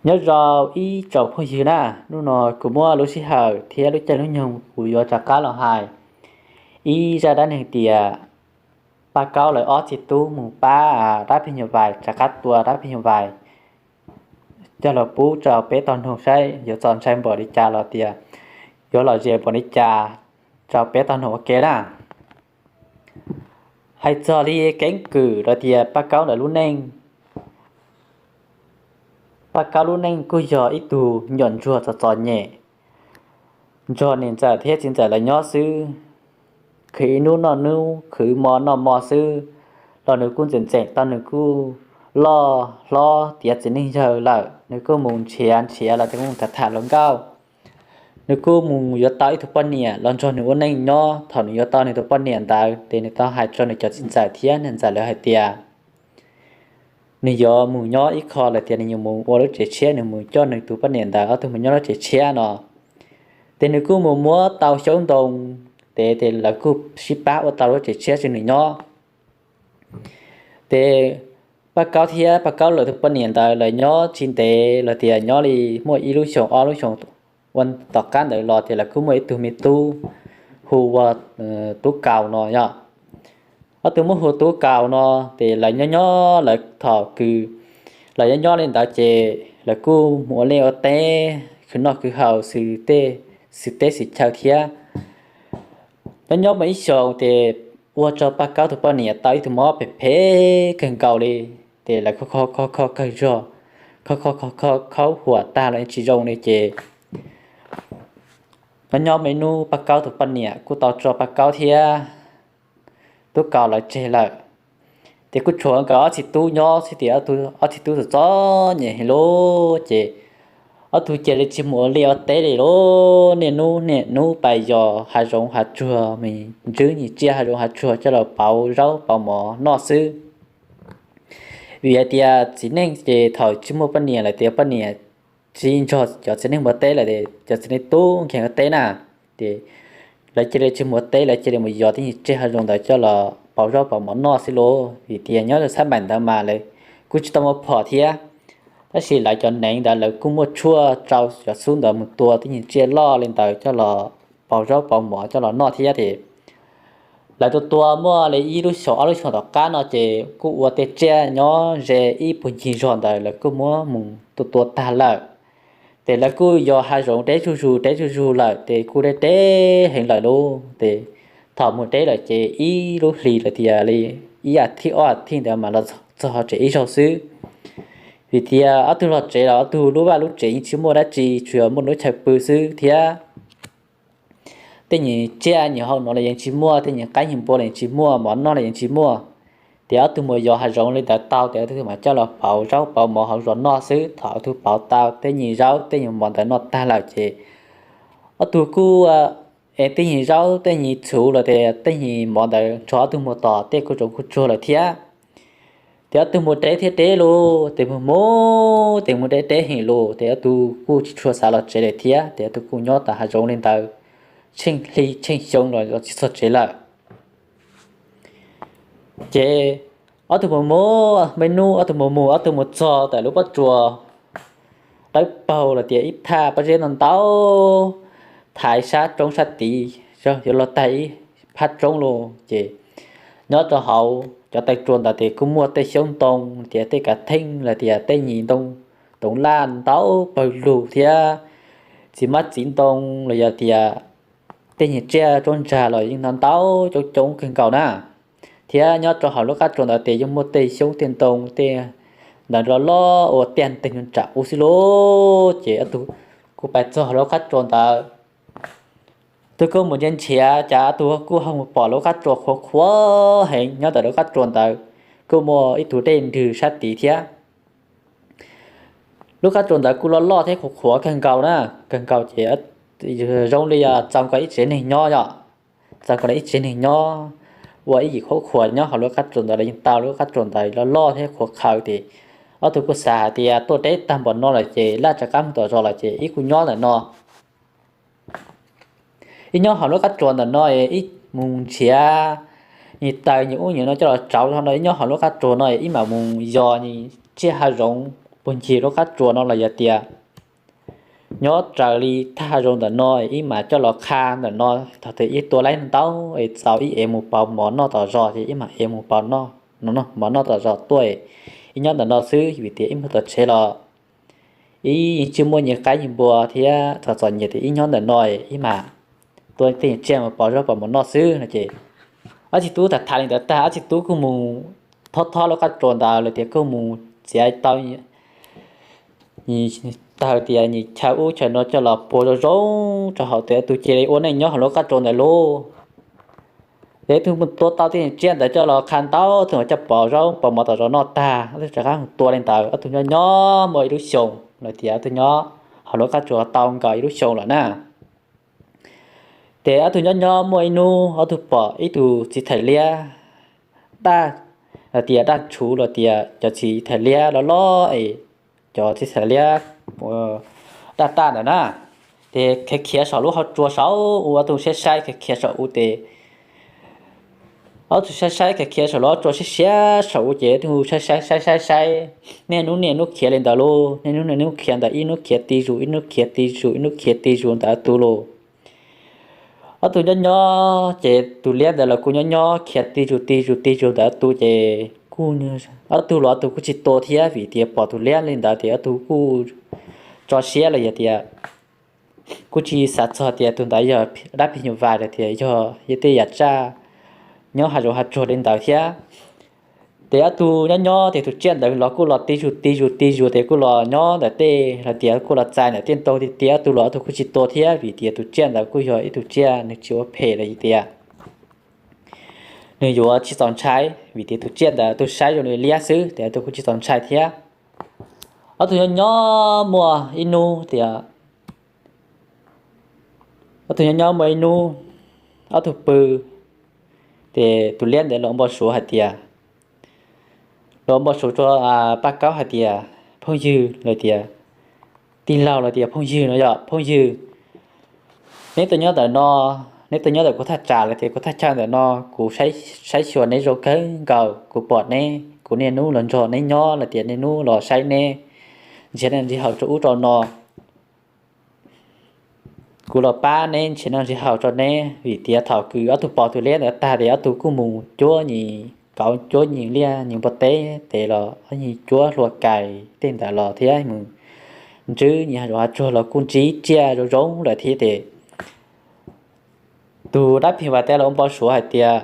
Nyob zoo ib tsoom phooj ywg na, hnub no kuv muab lub sij hawm thiab lub caij lub nyoog kuv yuav rov qab los hais ib zaj dab neeg tias Paj Kaub lawv ob txiv tub mus pab dab phim nyuj vais, rov qab tua dab phim nyuj vais coj los pub rau peb tau mloog saib yuav txaus ntshai npaum li cas los tias yuav lom zem npaum li cas rau peb tau mloog ua ke na. Hais txog li keeb kwm los tias Paj Kaub ntawm lub neej, Paj Kaub lub neej kuj yog ib tug nyuam ntsuag txom txom nyem, nrog niam ntxawm thiab txiv ntxawm lawv nyob xwb, khwv ib hnub noj hnub, khwv hmo noj hmo xwb, los nws kuj ntxeem ntxeem tau nws kuj loj hlob tiav txiv neej yawg lawm, nws kuj mus nrhiav nrhiav los tias kuj mus tham tham hluas nkauj. Nws kuj mus yuav tau ib tug poj niam los nrog nws ua neej nyob. Thaum nws yuav tau nws tus poj niam ntawd ces nws tau hais rau nws cov txiv ntxawm thiab niam ntxawm lawv hais tias nws yuav mus nyob ib qho los tias nws yuav mus ua lub tsev tshiab, nws mus coj nws tus poj niam ntawd ob tug mus nyob lub tsev tshiab no. Ces nws kuj mus muab tau xyoob ntoo, ces lawv kuj sib pab ua tau lub tsev tshiab rau nws nyob. Ces Paj Kaub thiab Paj Kaub lawv tus poj niam ntawd lawv nyob tsis ntev los tias nyob li muaj ib lub xyoos ob lub xyoos ua tom qab ntawd los tias lawv kuj muaj ib tug me tub hu ua Tub Kaus no yog. Ob tug muab hu Tub Kaus no, ces lawv nyob nyob lawv thaum kws lawv nyob nyob li ntawd ces lawv kuj mus ua liaj ua teb khwv noj khwv haus xws teb xws chaw thiab. Nyob nyob muaj ib xyoos ces ua rau Paj Kaub tus poj niam tau ib tug mob phem phem kawg nkaus li, ces lawv kho kho kho kho kawg zog, kho kho kho kho khaub huam tag los tsis zoo li ces nyob nyob muaj ib hnub Paj Kaub tus poj niam kuj tau tso Paj Kaub thiab Tub Kaus lawv tseg lawm. Ces kuj tshuav nkawd ob txiv tub nyob xwb, tias ob txiv tub txom txom nyem heev lawm ces ob tug cia li tsis mus ua liaj ua teb li lawm, niaj hnub niaj hnub pais yos hav zoov hav tsuag, ntswb nyias tsiaj hav zoov hav tsuag coj los pauv zaub pauv mov noj xwb. Vim hais tias txiv neej ces thaum tsis muaj poj niam lawm tias poj niam tsis nrog cov txiv neej mus ua teb lawm, cov txiv neej tub nkees ua teb na, ces lawv cia li tsis mus ua teb, lawv cia li mus yos tej nyuag tsiaj hav zoov ntawd coj los pauv zaub pauv mov noj xwb lauj. Vim tias nyob rau xab maim ntawd mas lawv kuj tsis tau muaj phom thiab, tab sis lawv cov neev ntawd lawv kuj muaj tshuaj rau cov xub ntawd mus tua tej nyuag tsiaj loj li ntawd coj los pauv zaub pauv mov coj los noj thiab ces lawv tua tua muaj li ib lub xyoos ob lub xyoos tom qab no ces kuj ua tej tsiaj nyob ze ib puag ncig zog ntawd lawv kuj muab mus tua tua tag lawm. Ces lawv kuj yos hav zoov deb zuj zus deb zuj zus lawm ces kuj deb deb heev lawm lauj. Ces thaum mus deb lawm ces ib lub hlis lawm tias li ib as thiv ob as thiv ntawd mas los txog tsev ib zaug xwb. Vim tias ob tug los tsev los ob tug lub vaj lub tsev yeej tsis muaj dab tsi, tsuas yog muaj lub chaw pw xwb thiab. Tej nyuag tsiaj nyuag hau no los yeej tsis muaj, tej nyuag qaib nyuag npua los yeej tsis muaj, mov noj los yeej tsis muaj. Ces ob tug mus yos hav zoov li ntawd tau ces ob tug mam coj los pauv zaub pauv mov hauv zos noj xwb. Thaum ob tug pauv tau tej nyuag zaub tej nyuag mov ntawd noj tag lawm ces ob tug kuj es tej nyuag zaub tej nyuag txhuv los tias tej nyuag mov ntawd nrog ob tug mus tom tej kuj tsoom kuj tsuag lawm thiab. Ces ob tug mus deb thiab deb lauj, ces mus mus ces mus deb deb heev lauj, ces ob tug kuj tsis tshua xav los tsev lawm thiab, ces ob tug kuj nyob tom hav zoov li ntawd tsheej hli tsheej xyoo los tsis txog tsev lawm. Ces ob tug mus mus, muaj ib hnub ob tug mus mus ob tug mus txog ntawm lub pob tsuas dawb paug los tias ib thaj pob zeb ntau ntau thaiv sab roob sab tid, yuav luag tag ib phab roob lauj. Ces nyob rau hauv cov taw tsuas ntawd ces kuj muaj tej xyoob ntoo, tias tej kav theej los tias tej nyuag ntoo toov laj ntau pawg lug thiab txiv hmab txiv ntoo los yog tias tej nyuag tsiaj tsuab ntsag los yeej ntau ntau coob coob kawg nkaus na. Thiab nyob rau hauv lub qab tsuas ntawd ces yeej muaj tej xyoob tej ntoo tej ntawd loj loj ua tiaj nteeg nyob nram ub xwb lauj. Ces ob tug kuj pais txog hauv lub qab tsuas ntawd, tug kuj mus nrhiav nrhiav cas ob tug kuj ho mus pom lub qab tsuas qhuav qhuav heev. Nyob ntawm lub qab tsuas ntawd kuj muaj ib tug dej nrwg sab tid thiab. Lub qab tsuas ntawd kuj loj loj thiab qhuav qhuav kawg nkaus na, kawg nkaus ces zoo li yog txaus nkaus ib tsev neeg nyob yom, txaus nkaus ib tsev neeg nyob, ua ib yim qhuav qhuav nyob hauv lub qab tsuas ntawd los yeej tau. Lub qab tsuas ntawd loj loj thiab qhuav qhuav ces ob tug kuj xav hais tias tuaj deb tag npaum no lawm ces laj rov qab mus tom zos lawm ces ib kuj nyob ntawm no. Ib nyob hauv lub qab tsuas ntawm no, ib mus nrhiav nyuag taws nyuag ub nyuag no coj los tsauv no, ib nyob hauv lub qab tsuas no ib mam mus yos nyuag tsiaj hav zoov puag ncig lub qab tsuas no los yog tias nyob raws li thaj zoov ntawm no, ib mam coj los qha ntawm no. Thaum twg ib tua laib ntau es txaus ib ev mus pauv mov noj tom zos ces ib mam ev mus pauv mov noj tom zos tuaj, ib nyob ntawm no xwb vim tias ib mus tom tsev los ib yeej tsis muaj nyias qaib nyias npua thiab txom txom nyem tias ib nyob ntawm no ib mam tua tej tsiaj mus pauv zaub pauv mov noj xwb no ces ob txiv tub tham tham li ntawd tag ob txiv tub kuj mus thob thob lub qab tsuas ntawd lawm tias kuj mus txiav tau tawg tias nyias chaw ub chaw no coj los puag zoo zoo rau hauv tias tus cia li ua neej nyob hauv lub qab tsuas ntawd lauj. Ces tus mus tua tau tej tsiaj ntawd coj los qha ntau tus coj pauv zaub pauv mov tom zos noj tag ob tug rov qab mus tua li ntawd ob tug nyob nyob muaj ib lub xyoo lawm tias ob tug nyob hauv lub qab tsuas tau nkaus ib lub xyoo lawm na. Ces ob tug nyob nyob muaj ib hnub ob tug pom ib tug txiv thais liab daj, los tias daj ntshuv los tias cov txiv thais liab loj loj es cov txiv thais liab daj daj ntawd na. Ces khiav khiav saum lub hauv tsua saum u ob tug saib saib khiav khiav saum u ces ob tug saib saib khiav khiav saum lub hauv tsua siab siab saum u ces ob tug saib saib saib saib saib niaj hnub niaj hnub khiav li ntawd lauj, niaj hnub niaj hnub khiav ntawd ib hnub khiav ti zus ib hnub khiav ti zus ib hnub khiav ti zus ntawd ob tug lauj. Ob tug nyob nyob ces tus liab ntawd los kuj nyob nyob khiav ti zus ti zus ti zus ntawd ob tug ces kuj ob tug los ob tug kuj tsis tua thiab vim tias pom tus liab li ntawd ces ob tug kuj tso siab los yog tias kuj tsis xav txog tias tus ntawd yog dab phim nyuj vais los tias yog tej yam tsaj nyob hav zoov hav tsuag li ntawd thiab. Ces ob tug nyob nyob ces tus tsiaj ntawd los kuj los ti zus ti zus ti zus ces kuj los nyob ntawm tej los tias kuj los txais ntawm tej ntoo tiag tiag ob tug los ob tug kuj tsis tua thiab vim tias tus tsiaj ntawd kuj yog ib tug tsiaj nws tsis ua phem los yog tias nws yuav tsis txaus ntshai vim tias tus tsiaj ntawd tus saib zoo li liab xwb ces ob tug kuj tsis txaus ntshai thiab. Ob tug nyob nyob muaj ib hnub tias ob tug nyob nyob muaj ib hnub ob tug pw ces tus liab ntawd los ua npau suav hais tias los ua npau suav rau Paj Kaub hais tias phooj ywg los tias tij laug los tias phooj ywg no yog phooj ywg, neb tuaj nyob ntawm no, neb tuaj nyob ntawm kuv thaj tsam los tias kuv thaj chaw ntawm no kuv saib xyuas neb zoo kawg nkaus kuv pom neb kuv niaj hnub los nrog neb nyob los tias niaj hnub los saib neb nrhiav noj nrhiav haus rau ub rau no. Kuv los pab neb nrhiav noj nrhiav haus rau neb vim tias thaum kws ob tug pom tus liab ntawd tag ces ob tug kuj mus cuab nyias kauv cuab nyias liaj nyias npua teb tes los ob nyias cuab hlua kais tej ntawd los thiab mus ntswb nyias hav zoov hav tsuag los kuj ntsib tsiaj zoo zoo lawm thiab ces tus dab phim vais teb los ua npau suav hais tias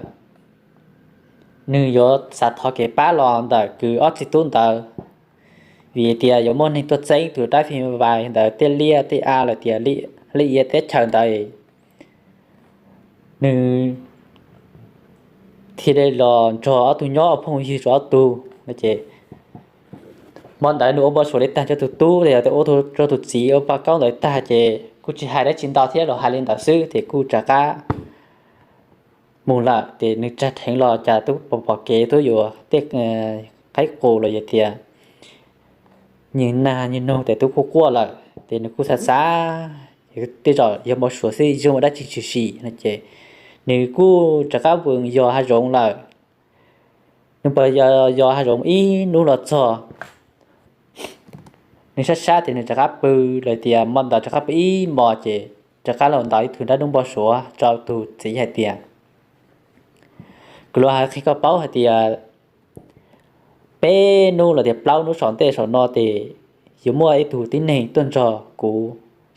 nws yuav xav thov kev pab los ntawm kws ob txiv tub ntawd vim tias yuav muaj neeg tuaj txeeb tus dab phim vais ntawd tej liaj tej av los tias liaj ia teb chaws ntawd nws thiaj li los nrog ob tug nyob ua phooj ywg rau ob tug no ces hmo ntawd nws ua npau suav li tag rau tus tub los yog ua rau tus txiv ua Paj Kaub ntawd tag ces kuj tsis hais dab tsi ntau thiab los hais li ntawd xwb ces kuj rov qab mus lawm ces nws tsag dheev los cas twb pom kev twb yuav tej qaib qus los yog tias nyias nag nyias noog ces twb quaj quaj lawm ces nws kuj xav xav tej zaum yog npau suav xwb zoo ua dab tsi tshwm sim no ces nws kuj rov qab mus yos hav zoov lawm. Nws pas yos hav zoov ib hnub los txog, nws sab sab ces nws rov qab pw los tias hmo ntawd rov qab pw ib hmos ces rov qab los ntaus ib tug dab hnub npau suav rau tus txiv hais tias kuv los hais qhia koj paub hais tias peb hnub los tias plaub hnub saum ntej saum no ces yuav muaj ib tug tib neeg tuaj nrog kuv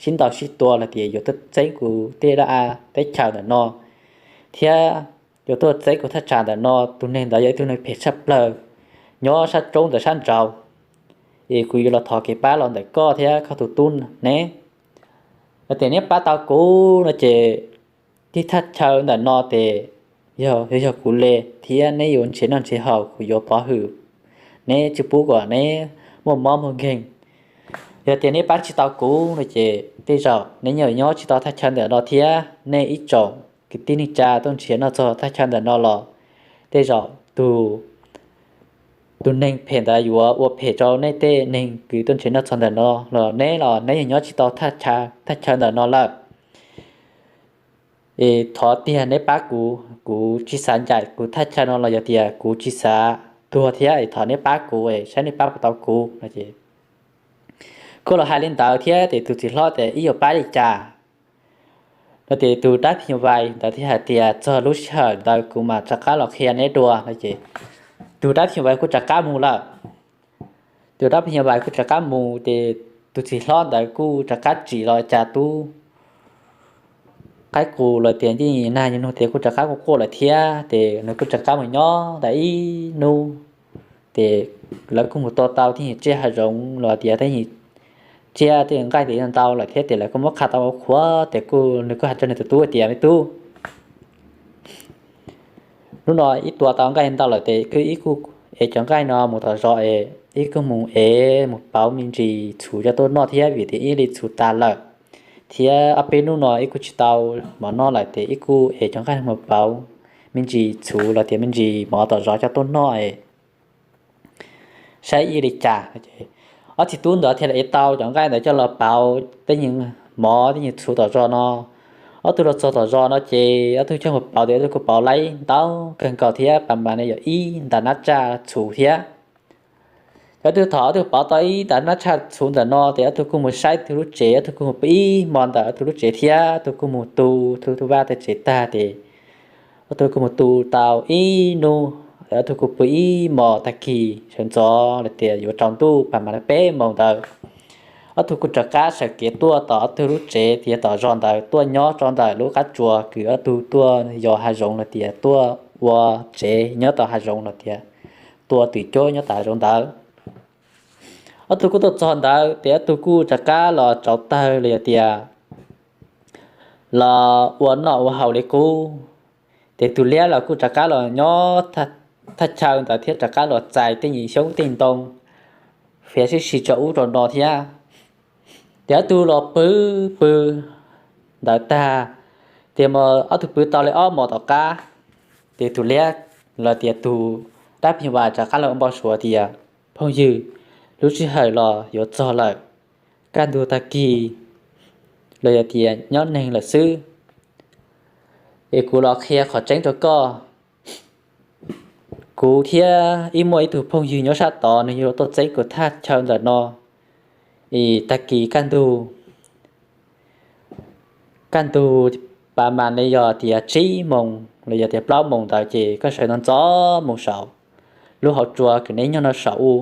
sib ntaus sib tua los tias yuav tuaj txeeb kuv tej dab av teb chaws ntawm no thiab yuav tuaj txeeb kuv thaj tsam ntawm no. Tus neeg ntawd yog ib tug neeg phem tshaj plaws nyob sab roob ntawm sab nraud es kuv yuav los thov kev pab los ntawm koj thiab koj tus tub ne. Yog tias neb pab tau kuv no ces tej thaj chaw ntawm no ces yog, yog kuv li thiab neb yuav nrhiav noj nrhiav haus kuv yuav pov hwm neb tsis pub kom neb muaj mob muaj nkeeg. Yog tias neb pab tsis tau kuv no ces tej zaum neb yuav nyob tsis tau thaj chaw ntawm no thiab nej ib tsoom kwv tij neej tsa tuaj nrhiav noj txog thaj chaw ntawm no los tej zaum tus, tus neeg phem ntawd yuav ua phem rau nej tej neeg kwv tuaj nrhiav noj txog ntawm no los neb los neb yuav nyob tsis tau thaj chaw ntawm no lawm. Es thov tiag neb pab kuv, kuv tsis xav ncaim kuv thaj chaw no los yog tias kuv tsis xav tuag thiab es thov neb pab kuv es saib neb pab puas tau kuv no es Kuj los hais li ntawd thiab ces tus txiv hlob tias ib yuav pab li cas no ces tus dab phim nyuj vais ntawd thiaj hais tias txog lub sij hawm ntawd kuv mam rov qab los qhia neb dua no ces tus dab phim nyuj vais kuj rov qab mus lawm. Tus dab phim nyuj vais kuj rov qab mus ces tus txiv hlob ntawd kuj rov qab tsim los cas tub qaib qus los tias ncej nag nyoog tias kuj rov qab quaj quaj lawm thiab ces nws kuj rov qab mus nyob ntawm ib hnub. Ces lawv kuj mus tua tau tej nyuag tsiaj hav zoov los tias tej nyuag tsiaj tej nqaij ntawd ntau lawm thiab ces lawv kuj muab qha tau ua qhuav ces kuj nws kuj hais rau nws tus tub tias me tub, hnub no wb tua tau nqaij ntau lawm ces wb kuj ev cov nqaij no mus tom zos es wb kuj mus ev mus pauv me ntsis txhuv coj tuaj noj thiab vim tias ib li txhuv tas lawm thiab ob peb hnub no wb kuj tsis tau mov noj lawm ces wb kuj ev cov nqaij no mus pauv me ntsis txhuv los tias me ntsis mov tom zos coj tuaj noj es saib ib li cas. Ob txiv tub ntawd thiaj li ev tau cov nqaij ntawd coj los pauv tej nyuag mov tej nyuag txhuv tom zos no. Ob tug los txog tom zos no ces ob tug coj mus pauv ces ob tug kuj pauv laib ntau kawg nkaus thiab pas mas ne yog ib ntas nab tshaj txhuv thiab. Ces ob tug thaum ob tug pauv tau ib ntas nab tshaj txhuv ntawm no ces ob tug kuj mus saib tug lub tsev, ob tug kuj mus pw ib hmo ntawm ob tug lub tsev thiab ob tug kuj mus tu tu tu vaj tau tsev tag ces ob tug kuj mus tu tau ib hnub, ob tug kuj pw ib hmos. Tag kis sawv ntxov los tias yuav tsaus ntuj pas mas peb moos ntawd, ob tug kuj rov qab sawv kev tuaj tom ob tug lub tsev tias tom zos ntawd tuaj nyob rau ntawm lub qab tsuas kws ob tug tuaj yos hav zoov los tias tuaj ua tsev nyob tom hav zoov los tias tua twm cuab nyob tom hav zoov ntawd. Ob tug kuj tuaj txog ntawd ces ob tug kuj rov qab los tsau tawg los yog tias los ua noj ua haus li qub. Ces tus liab los kuj rov qab los nyob thaj chaw ntawd thiab rov qab los txais tej nyuag xyoob tej ntoo fiav sib si rau ub rau no thiab. Ces ob tug los pw pw ntawd tag, ces ob tug pw tau li ob hmos tom qab, ces tus liab los tias tus dab phim nyuj vais rov qab los ua npau suav tias phooj ywg, lub sij hawm los yuav txog lawm, kaj ntug tag kis los yog tias nyob neeg lawm xwb, es kuv los qhia qhov tseeb rau koj. Kuv thiab ib muaj ib tug phooj ywg nyob sab tod, nws yuav tuaj txeeb kuv thaj chaw ntawm no, es tag kis kaj ntug, kaj ntug pas mas ne yog tias tsib moos los yog tias plaub moos ntawd ces koj sawv ntxov ntxov mus saud, lub hauv tsua kws neb nyob no saud u,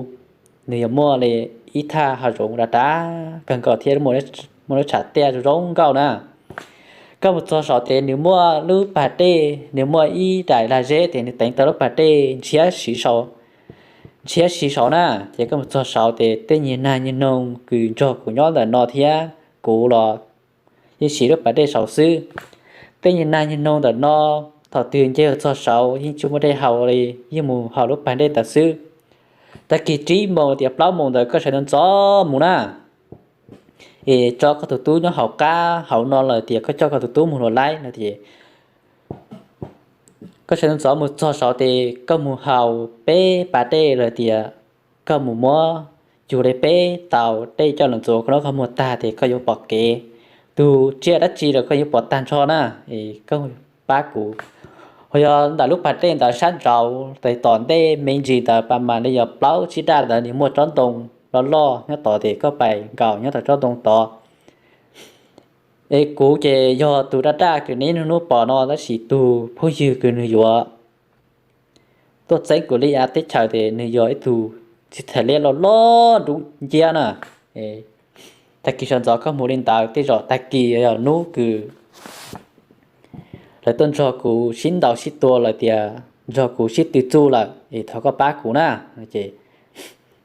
nws yuav muaj li ib thaj hav zoov dav dav kawg nkaus thiab muaj lub tshav tiaj zoo nkauj na. Koj mus txog saud ces nws muaj lub pas dej, nws muaj ib daim lag zeb ces nws teev tau lub pas dej ntshiab siv saud, ntshiab siv saud na. Ces koj mus txog saud ces tej nyuag nag nyuag noog kws nrog kuv nyob ntawm no thiab kuv los yeej siv lub pas dej saud xwb. Tej nyuag nag nyuag noog ntawm no, thaum twg nce txog saud yeej tsis muaj dej haus li, yeej mus haus lub pas dej ntawd xwb. Tag kis tsib moos tias plaub moos ntawd koj sawv ntxov ntxov mus na, es tso koj tus tub nyob hauv qab hauv no los tias koj coj koj tus tub mus los laib no ces koj sawv ntxov ntxov mus txog saud ces koj mus haus peb pas dej los tias koj mus muab cug li peb taus dej coj los ntxuav koj noj koj muag tag ces koj yuav pom kev, tus tsiaj dab tsi los koj yuav pom tag nrho na. Es koj pab kuv, ho yog ntawm lub pas dej ntawd sab nraud tes tom ntej me ntsis ntawd pas mas li yog plaub tsib daj ntawd nws muaj tsob ntoo loj loj nyob tod ces koj pais nkaum nyob tom tsob ntoo tod. Es kuv ces yog tus daj daj kws neb niaj hnub pom no tab sis tus phooj ywg kws nws yuav tuaj txeeb kuv li av teb chaws ces nws yog ib tug txiv thais liab loj loj dub nciab na. Tag kis sawv ntxov koj mus li ntawd tej zaum tag kis yog hnub kws lawv tuaj nrog kuv sib ntaus sib tua los tias nrog kuv sib tw txuj lawm es thov koj pab kuv na. Ces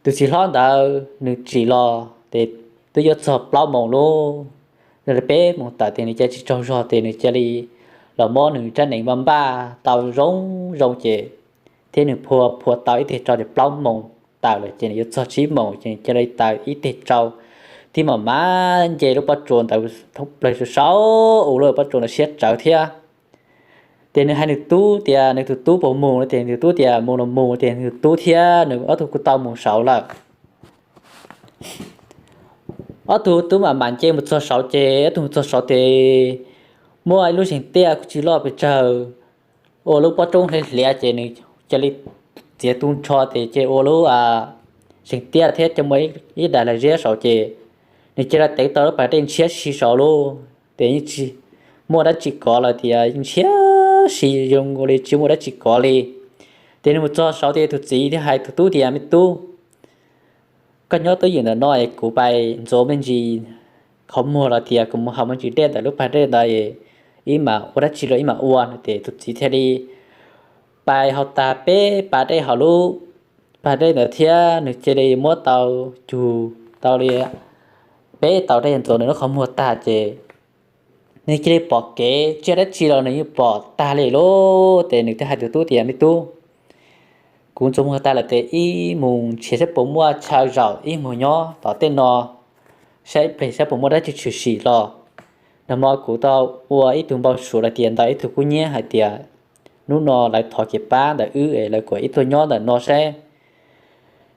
tus txiv hlob ntawd nws tsim los ces twb yuav txog plaub moos lub, peb moos tawm ces nws cia li tsis tsaug zog ces nws cia li los muab nws rab hneev npaj npaj tau zoo zoo ces thiab nws phua phua tau ib teg tsau ces plaub moos tawm lawm ces nws yuav txog tsib moos ces nws cia li taws ib teg tsau thiab mam mam nce lub pob tsuas ntawd thoob plaws saud u lub pob tsuas ntawd siab tsawv thiab. Ces nws hais nws tub tias nws tus tub puas mus no ces nws tus tub tias mus los mus ces nws tus tub thiab nws ob tug kuj tau mus saud lawm. Ob tug tub mam mam nce mus txog saud ces ob tug mus txog saud ces muaj ib lub zeeg tiaj kuj tsis loj pes tsawg, ua lub pob roob hliav hliav ces nws cia li txiav tu nrho ces cia ua lub zeeg tiaj thiab cia muaj ib daim lag ziab saud ces nws cia li tev tau lub pas dej ntshiab si saud lauj, ces yeej tsis muaj dab tsi kov los tias ntshiab si zoo li tsis muaj dab tsi kov li. Ces nws mus txog saud ces tus txiv thiaj hais tus tub tias, Me tub, koj nyob twj ywm ntawm no es kuv pais ntxuav me ntsis qhov muag los tias kuv mus haus me ntsis dej ntawm lub pas dej ntawd, ib mam ua dab tsi los ib mam ua no. Ces tus txiv thiaj li pais haus tag peb pas dej hauv lub pas dej ntawd thiab nws cia li muab tau cug tau li peb tau dej ntxuav nws lub qhov muag tag ces nws cia li pom kev, tsiaj dab tsi los nws yeej pom tag li lauj. Ces nws thiaj hais tus tub tias, Me tub, kuv ntxuav muag tag lawm ces ib mus nrhiav saib puas muaj chaw zaum ib mus nyob tom tej no saib ib pliag saib puas muaj dab tsi tshwm sim los. Nag hmo kuv tau ua ib tug npau suav los tias ntawm ib tug kub nyiab hais tias hnub no lawv thov kev pab ntawm wb es lawv kom wb tuaj nyob ntawm no saib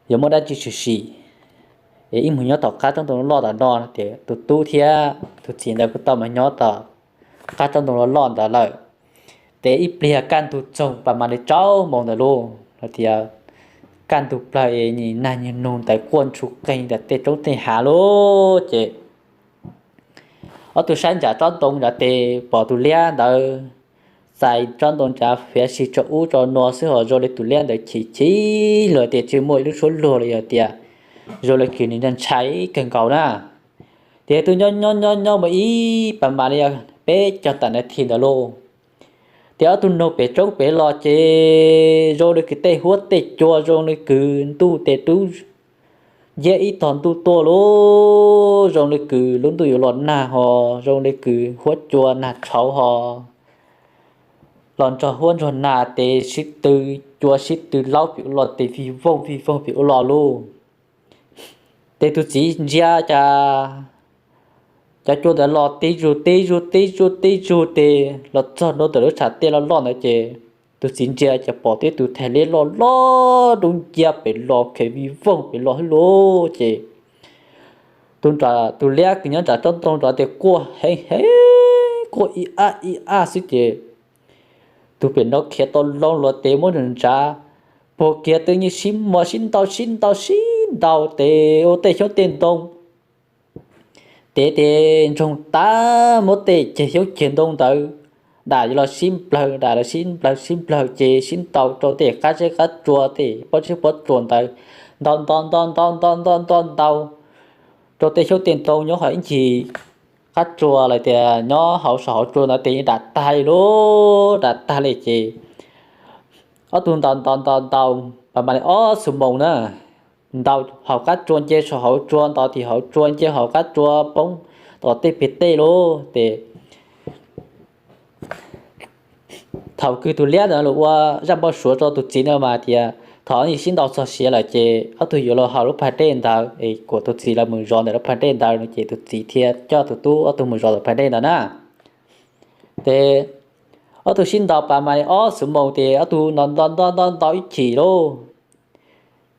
yuav muaj dab tsi tshwm sim es ib mus nyob tom qab tsob ntoo loj tom no. Ces tus tub thiab tus txiv ntawd kuj tau mus nyob tom qab tsob ntoo loj loj ntawd lawm. Ces ib pliag kaj ntug txoog pas mas li rau moos ntawd lauj, hais tias kaj ntug plaws es nag nyoog nug ntawd quaj ntsuj qeeg ntawm tej roob tej hav lauj. Ces ob tug saib nram tsob ntoo nrad ces pom tus liab ntawd txais tsob ntoo nrad fiav si tso ub tso no xwb, ho zoo li tus liab ntawd chim chim luag tias tsis muaj ib lub suab luag li, yog tias zoo li kws nws ntshai kawg nkaus na. Ces tus nyob nyob nyob nyob mus ib pas mas li peb caug tam nas this ntawd lauj, ces ob tug noog pem roob pem los ces zoo li kws tej huab tej cua, zoo li kws ntuj tes tub nciab ib tog ntuj tuaj lauj, zoo li kws lub ntuj yuav los nag ho, zoo li kws huab cua nag tshauv ho, los nrog huab nrog nag tes sib tw, cua sib tw laub pem ua los tes vij voog vij voog pem ua los lauj. Ces tus txiv ntsia cas cov cua ntawd los tib zug tib zug tib zug tib zug tes los txog ntua ntawm lub tshav tej loj loj ntawd ces tus txiv ntsia ces pom tib tug thais liab loj loj dub nciab pem los khiav vij voog pem los xwb lauj. Ces tus liab kws nyob nram tsob ntoo nrad tias quaj heev heev, quaj ib ab ib ab xwb ces tus pem no khiav tau loo los tes muab nws ntsav puag kiag twb yeej sib mos sib ntaus sib ntaus sib ntaus tes ua tej xyoob tej ntoo tes tes ntsoog tas, muab tej ceg xyoob ceg ntoo ntawd dam los sib nplawg, dam los sib nplawg sib nplawg ces sib ntaus rau tej qab zeb qab tsua, tej pob zeb pob tsua ntawd ntaus ntaus ntaus ntaus ntaus ntaus ntaus ntaus rau tej xyoob tej ntoo nyob hauv ib ncig qab tsua los tias nyob hauv saum hauv tsua ntawd tes yeej dam tag li lauj, dam tag li ces ob tug ntaus ntaus ntaus ntaus pas mas li ob xuab moos na, ntaus hauv qab tsua nce saum hauv tsua, ntaus tim hauv tsua nce hauv qab tsua poob tom tej peg tej lauj. Ces thaum kws tus liab ntawd los ua zaj npau suav rau tus txiv ntawd mas tias thaum sib ntaus txog siav lawm ces ob tug yuav los haus lub pas dej ntawd es kom tus txiv lawv mus zov ntawm lub pas dej ntawd no ces tus txiv thiaj coj tus tub ob tug mus zov ntawm pas dej ntawd na. Ces ob tug sib ntaus pas mas li ob xuab moos ces ob tug ntaus ntaus ntaus ntaus ib chim lauj,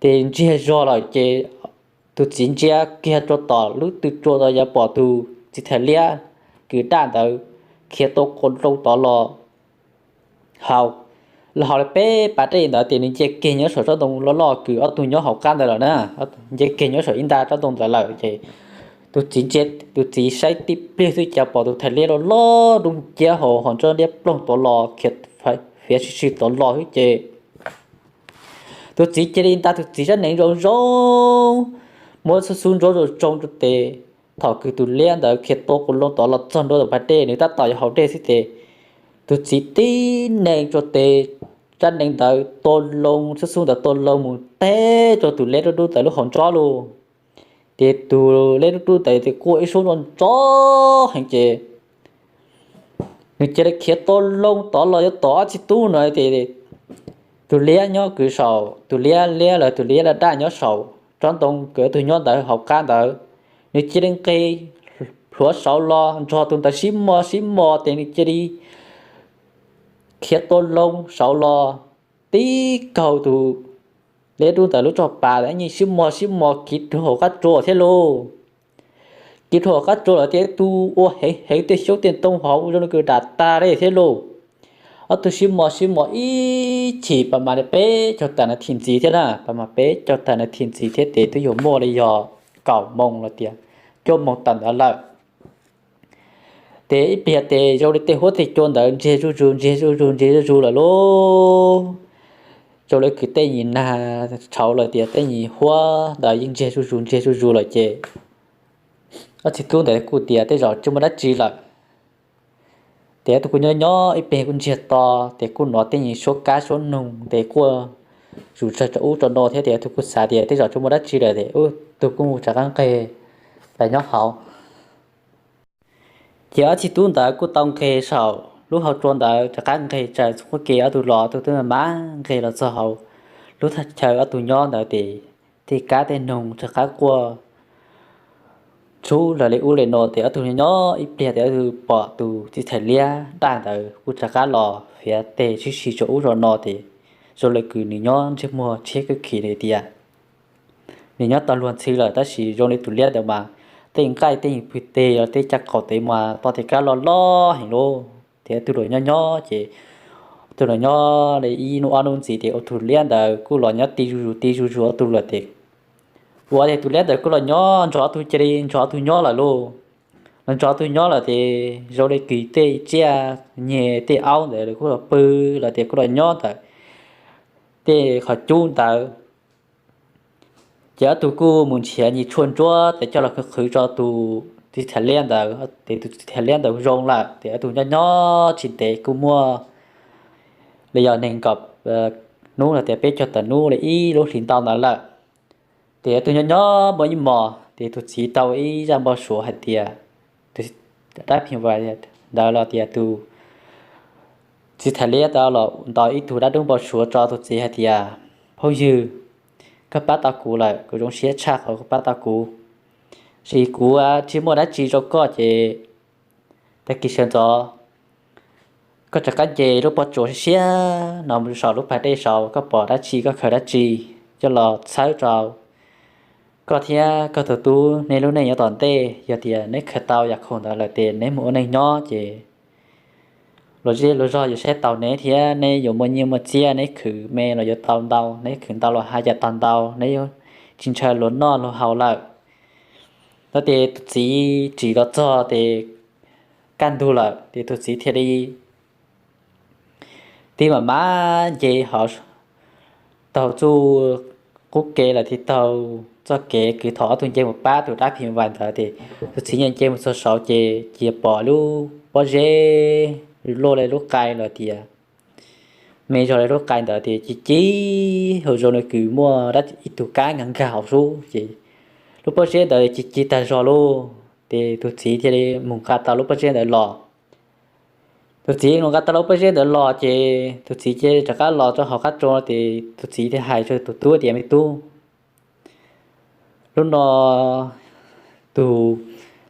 ces ntsiag zog lawm ces tus txiv ntsia kiag rau tom lub tw tsua tod yuav pom tus txiv thais liab kws daj ntawd khiav tau quas loo tod los haus, los haus li peb pas dej ntawd ces nws nce kiag nyob saum tsob ntoo loj loj kws ob tug nyob hauv qab ntawd lawm na, nce kiag nyob saum ib nta tsob ntoo ntawd lawm ces tus txiv ntsia, tus txiv saib tib pliag xwb cas pom tus thais liab loj loj dub nciab hauv hos ntsuab liab ploog tod los khiav fiav si si tod los xwb ces tus txiv cia li nta tus txiv sab nees zoo zoo, muab xub xub ntsuab zoo tsoo rau tes. Thaum kws tus liab ntawd khiav tau quas loo tod los txog ntua tom pas dej nws tab tom yuav haus dej xwb ces tus txiv tib nees rau tes, sab nees ntawd tua loo, xub xub ntawd tua loo mus teb rau tus liab dub dub ntawd lub hauv ntsob lauj. Ces tus liab dub dub ntawd ces quaj ib suab ntsob ntsob heev ces nws cia li khiav tau loo tod los yuav tom ob txiv tub no ces tus liab nyob kws saum, tus liab liab los tus liab daj daj nyob saum tsob ntoo kws ob tug nyob ntawd hauv qab ntawd, nws cia li nqis plhuav saud los nrog tus ntawd sib mos sib mos ces nws cia li khiav tau loo saud los tib kaug tus liab dub ntawd lub roj pas, yeej sib mos sib mos kiv rau hauv qab tsua thiab lauj. Kiv rau hauv qab tsua lawm ces tus ua heev heev tej xyoob tej ntoo hauv zoo li kws dam tag li thiab lauj. Ob tug sib mos sib mos ib chim pas mas li peb caug tam nas this ntxiv thiab na, pas mas peb caug tam nas this ntxiv thiab ces twb yuav muaj li yog kaum moos los tias cuaj moos tawm ntawd lawm. Ces ib pliag ces zoo li tej huab tej cua ntawd ntsiag zuj zus, ntsiag zuj zus, ntsiag zuj zus lawm lauj. Zoo li kws tej nyim nag tshauv lawm tias tej nyim huab ntawd yeej ntsiag zuj zus, ntsiag zuj zus lawm ces ob txiv tub ntawd kuj tias tej zaum tsis muaj dab tsi lawm. Ces ob tug kuj nyob nyob ib pliag kuj ntsiag to, ces kuj hnov tej nyim suab kab suab noog ces quaj zuj zus rau ub rau no thiab, ces ob tug kuj xav tias tej zaum tsis muaj dab tsi lawm, ces ob tug kuj mus rov qab nqes los nyob hauv. Ces ob txiv tub ntawd kuj tau nqes saum lub hauv tsua ntawd rov qab nqes tsaws txoj qub ke, ob tug los ob tug twb mam nqes los txog hauv lub thaj chaw ob tug nyob ntawd ces tej kab tej noog rov qab quaj tshub lawm li ub li no, ces ob tug nyob nyob ib pliag ces ob tug pom tus txiv thais liab daj ntawd kuj rov qab los fiav tes sib si rau ub rau no, ces zoo li kws nws nyob ntsej muag tshiab kawg kiag li tias nws nyob tau luag ntxhi lawm, tab sis zoo li tus liab ntawd mas tej nqaij tej pw tes los tej caj qaum tes mas to tej kab loj loj heev lauj. Ces ob tug los nyob nyob ces ob tug los nyob li ib hnub ob hnub ntxiv ces ob tug liab ntawd kuj los nyob ti zuj zus ti zuj zus ob tug lawm ces ua ces tus liab ntawd kuj los nyob nrog ob tug, cia li nrog ob tug nyob lawm lauj. Los nrog ob tug nyob lawm ces zoo li kws tej tsiaj nyeg tej aub ntawd kuj los pw lawm ces kuj los nyob ntawm tej qhov cub ntawd. Ces ob tug kuj mus nrhiav nyuag tshuaj ntsuab ces coj los qhwv rau tus txiv thais liab ntawd, ces tus txiv thais liab ntawd zoo lawm ces ob tug nyob nyob tsis ntev kuj muaj li yog nees nkaum hnub los tias peb caug tawm hnub li ib lub hlis ntau ntawd lawm. Ces ob tug nyob nyob muaj ib hmos ces tus txiv tau ib zaj npau suav hais tias, tus dab phim nyuj vais ntawd los tias tus txiv thais liab tau los ntaus ib tug dab dub npau suav rau tus txiv hais tias, phooj ywg, koj pab tau kuv lawm, kuv zoo siab tshaj qhov koj pab tau kuv. Sis kuv tsis muaj dab tsi rau koj ces tag kis sawv ntxov koj rov qab nce lub pob tsuas siab siab no mus saum lub pas dej saud, koj pom dab tsi koj khaws dab tsi coj los txhawb rau koj thiab koj tus tub neb lub neej yav tom ntej. Yog tias neb khaws tau yam khoom ntawd lawm ces neb mus ua neej nyob ces luag zej luag zog yuav saib taus neb thiab neb yuav muaj nyiaj muaj txiaj, neb khwv me los yuav tau ntau, neb khwv ntau los haj yam tau ntau, neb yuav tsis ntshaw luag noj luag haus lawm. No ces tus txiv tsim los txog ces kaj ntug lawm ces tus txiv thiaj li tib mam mab nce hov taug txuj qub ke lawm thiab taug txoj kev kws thaum ob tug nce mus pab tus dab phim nyuj vais ntawd ces tus txiv nce nce mus txog saud ces cia pom lub pob zeb luaj li lub qai los tias me zog li lub qai ntawd ces ci ci hauv zoo li kws muaj dab ib tug kab nkag nkag hauv xwb ces lub pob zeb ntawd ci ci tag zog lauj. Ces tus txiv thiaj li mus nqa tau lub pob zeb ntawd los. Tus txiv mus nqa tau lub pob zeb ntawd los ces tus txiv cia li rov qab los rau hauv qab tsua ces tus txiv thiaj hais rau tus tub tias, me tub, lub no tus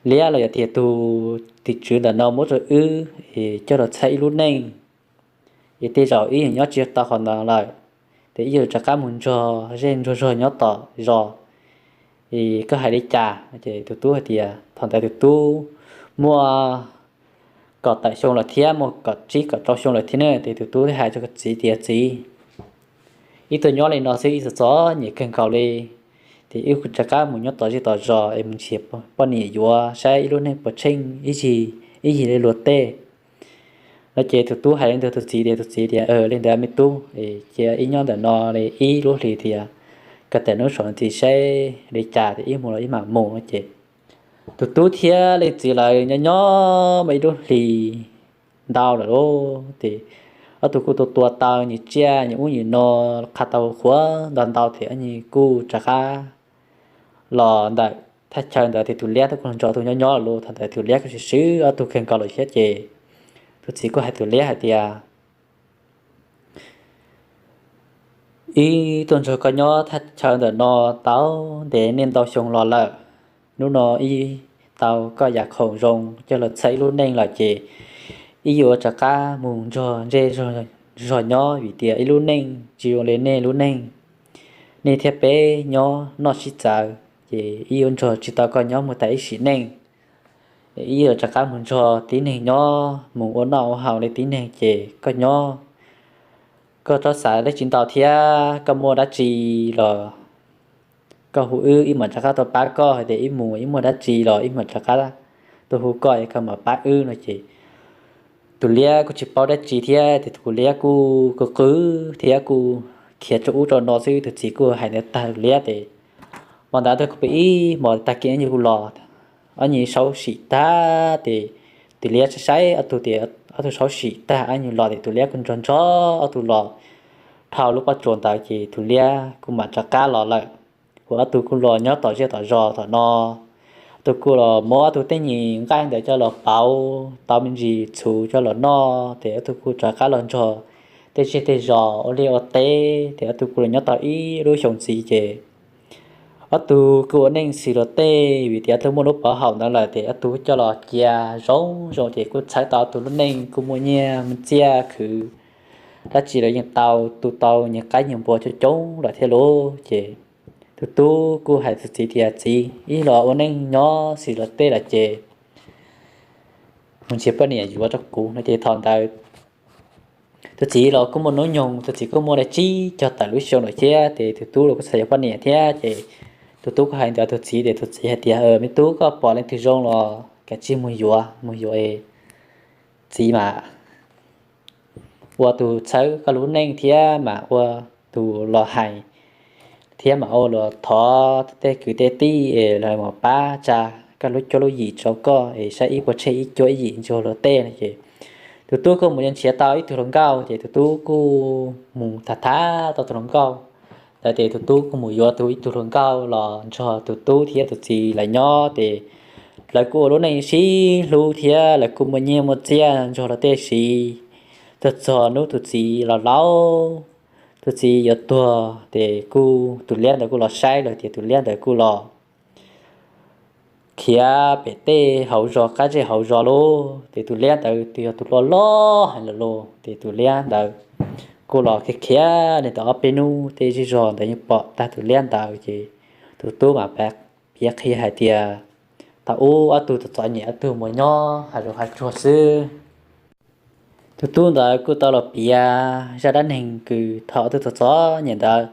liab los yog tias tus tim tswv ntawm no muab rau wb es coj los txhawb ib lub neej, es tej zaum wb yuav nyob tsis tau qhov no lawm, ces wb yuav rov qab mus nrog zej nrog zog nyob tom zos, es koj hais li cas? Ces tus tub hais tias thaum ntawd tus tub muaj kaum tawm xyoo lawm thiab, muaj kaum tsib kaum rau xyoo lawm thiab na, ces tus tub thiaj hais rau tus txiv tias, txiv, wb tuaj nyob li no xwb ib txom txom nyem kawg nkaus li, ces wb kuj rov qab mus nyob tom zej tom zos es mus nrhiav poj niam yuav saib ib lub neej puas tsheej ib yig, ib yig li luag tej. No ces tus tub hais li ntawd tus txiv tias, tus txiv tias, li ntawd me tub, cia wb nyob ntawm no li ib lub hlis tias, koj tawm hnub saum ntxiv saib li cas tias wb mus los wb mam mus. Ces tus tub thiab leej txiv lawv nyob nyob muaj ib lub hlis ntau lawm lauj, ces ob tug kuj tua tua tau nyias tsiaj nyias ub nyias no, qha tau qhuav ntau ntau ces ob niag kuj rov qab los ntawm thaj chaw ntawd ces tus liab twb kuj nrog ob tug nyob nyob lawm lauj. Thaum ntawd tus liab kuj swb swb ob tug kawg nkaus lawm thiab ces tus txiv kuj hais tus liab hais tias, wb tuaj nrog koj nyob thaj chaw ntawm no tau ntev niaj ntau xyoo los lawm, hnub no wb tau koj yam khoom zoo coj los txhawb ib lub neej lawm ces wb yuav rov qab mus nrog zej zog nyob vim tias ib lub neej tsis zoo li nej lub neej. Nej thiab peb nyob noj sib txawv ces wb yuav nrog tsis tau koj nyob mus tas ib sim neej. Wb yuav rov qab mus nrog tib neeg nyob mus ua noj ua haus li tib neeg ces koj nyob, koj txhob xav dab tsi ntau thiab koj muaj dab tsi los koj hu wb, wb mam rov qab tuaj pab koj, hais tias wb mus wb muaj dab tsi los wb mam rov qab tuaj hu koj es koj mam pab wb no ces tus liab kuj tsis paub dab tsi thiab ces tus liab kuj qw qw thiab kuj khiav rau ub rau no xwb. Tus txiv kuj hais ntawd tag tus liab ces hmo ntawd tus kuj pw ib hmos tag kis ob nyuag kuj los, ob nyuag saub sim tag ces tus liab saib saib ob tug ces ob tug saub sim tag ob nyuag los ces tus liab kuj nrog nrog ob tug los dhau lub pob tsuas ntawd ces tus liab kuj mam rov qab los lawm. Ua ob tug kuj los nyob tom zej tom zos tom no, ob tug kuj los muab ob tug tej nyuag nqaij ntawd coj los pauv tau me ntsis txhuv coj los noj ces ob tug kuj rov qab los nrog tej zej tej zos ua liaj ua teb ces ob tug kuj los nyob tau ib lub xyoo ntxiv ces ob tug kuj ua neej xws luag tej vim tias ob tug muaj lub pov haum ntawd lawm ces ob tug coj los cia zoo zoo ces kuj txhawb tau ob tug lub neej kuj muaj nyiaj muaj txiaj khwv dab tsi los yeej tau, tu tau nyuag qaib nyuag npua coob coob lawm thiab lauj. Ces tus tub kuj hais tus txiv tias txiv, wb los ua neej nyob xws luag tej lawm ces mus nrhiav poj niam yuav rau kuv no ces thaum ntawd tus txiv los kuj muaj hnub nyoog, tus txiv kuj muaj li tsib caug tawm lub xyoo lawm thiab ces tus tub los kuj xav yuav poj niam thiab ces tus tub kuj hais ntawd tus txiv ces tus txiv hais tias me tub, koj pom leej twg zoo los kav tsij mus yuav, mus yuav es txiv mas ua tus txhawb koj lub neej thiab mas ua tus los hais thiab mas ua los thov tej kwv tej tij es los mus pab tsa koj lub cuab lub yim rau koj es saib ib puas tsheej ib cuab ib yim ntsuag luag tej no ces tus tub kuj mus yuav nrhiav tau ib tug hluas nkauj ces tus tub kuj mus tham tham tau tus hluas nkauj ntawd ces tus tub kuj mus yuav tau ib tug hluas nkauj los nrog tus tub thiab tus txiv lawv nyob ces lawv kuj ua lub neej sib hlub thiab lawv kuj muaj nyiaj muaj txiaj ntsuag luag tej siv. Txog txog hnub tus txiv los laus, tus txiv yuav tuag ces kuj tus liab ntawd kuj los saib lawm tias tus liab ntawd kuj los khiav pem tej hauv zos qab zej hauv zos lauj. Ces tus liab ntawd tus yog tus loj loj heev lawm lauj ces tus liab ntawd kuj los khiav khiav li ntawd ob peb hnub tej zej zos ntawd yeej pom tag tus liab ntawd ces tus tub mas piav qhia hais tias thaum ub ob tug txom txom nyem ob tug mus nyob hav zoov hav tsuag xwb. Tus tub ntawd kuj tau los piav zaj dab neeg kws thaum ob tug txom txom nyem ntawd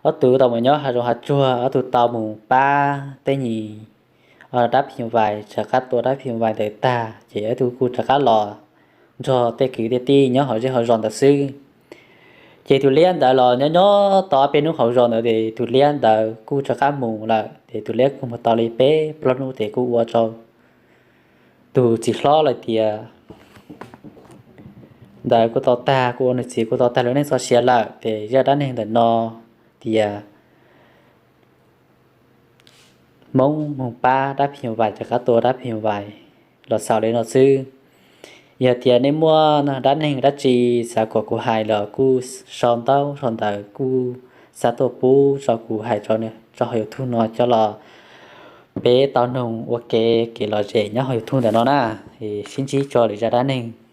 ob tug tau mus nyob hav zoov hav tsuag, ob tug tau mus pab tej nyuag dab phim nyuj vais, rov qab tua dab phim nyuj vais ntawd tag ces ob tug kuj rov qab los nrog tej kwv tej tij nyob hauv zej hauv zos ntawd xwb. Ces tus liab ntawd los nyob nyob tau ob peb hnub hauv zos ntawd ces tus liab ntawd kuj rov qab mus lawm ces tus liab kuj mus tau li peb plaub hnub ces kuj ua rau tus txiv hlob lawm tias ntawd kuj tau tag, kuj ua nws txiv kuj tau tag lub neej txoj sia lawm ces zaj dab neeg ntawm no tias Hmoob mus pab dab phim nyuj vais rov qab tua dab phim nyuj vais los xaus li no xwb. Yog tias nej muaj dab neeg dab tsi xav kom kuv hais los kuj sau ntaub sau ntawv kuj xa tuaj pub rau kuv hais rau hauv YouTube no coj los peb tau noog ua ke, kev lom zem nyob hauv YouTube ntawm no na. Sib ntsib tso lwm zaj dab neeg.